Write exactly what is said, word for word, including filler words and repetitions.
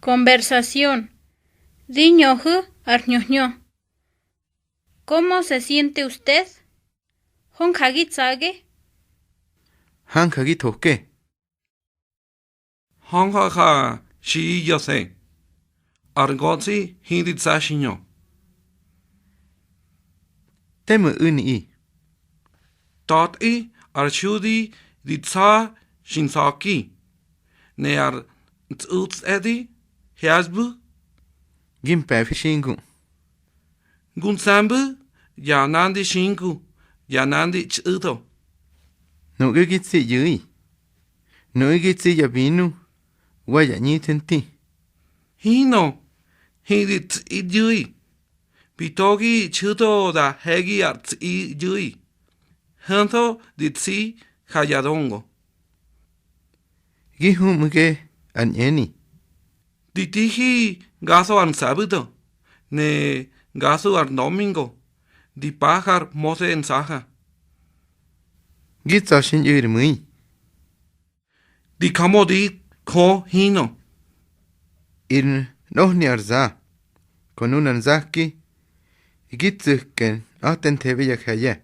Conversación. Di ñöhu̱ ar hñö hñö. ¿Cómo se siente usted? ¿Hö nja gi tsage? Hanja gi thoke. Hönja̱ ja xi ꞌye̱ ya së. Ar ngötsꞌi hindi tsa̱ xiñö. Te ma u̱niꞌi. Ta̱tꞌi ar xudi di tsa̱ xi nsa̱ki, ne ar tsꞌutsꞌedi hyasbu. Gi mpe̱fi xi ngu. Ngu nse̱mbu̱ ya nandi xi ngu, ya nandi txꞌu̱tho. Nuꞌge gi tsi ꞌyu̱i. Nuꞌu̱ gi tsi ya binu wa ya ꞌñithe nti. Hinꞌö, hindi tsꞌi ꞌyu̱i. Bi to gi txhu̱tho da he̱gi ar tsꞌi ꞌyu̱i. Ho̱ntho di tsi ha ya dongo. Gi humꞌu̱ge ar ñꞌeni. Di tihi gatho ar nsabu̱do, ne gatho ar ndomingo, di pa har Hmose nsaha. Gi tsa̱ xi ñꞌu̱ ri mu̱i. Di jamödi Jö hinꞌö. Ir nꞌohni ar za, ko nunar nzaki, gi tsu̱ke nꞌa̱tenthebe ya je̱ye̱.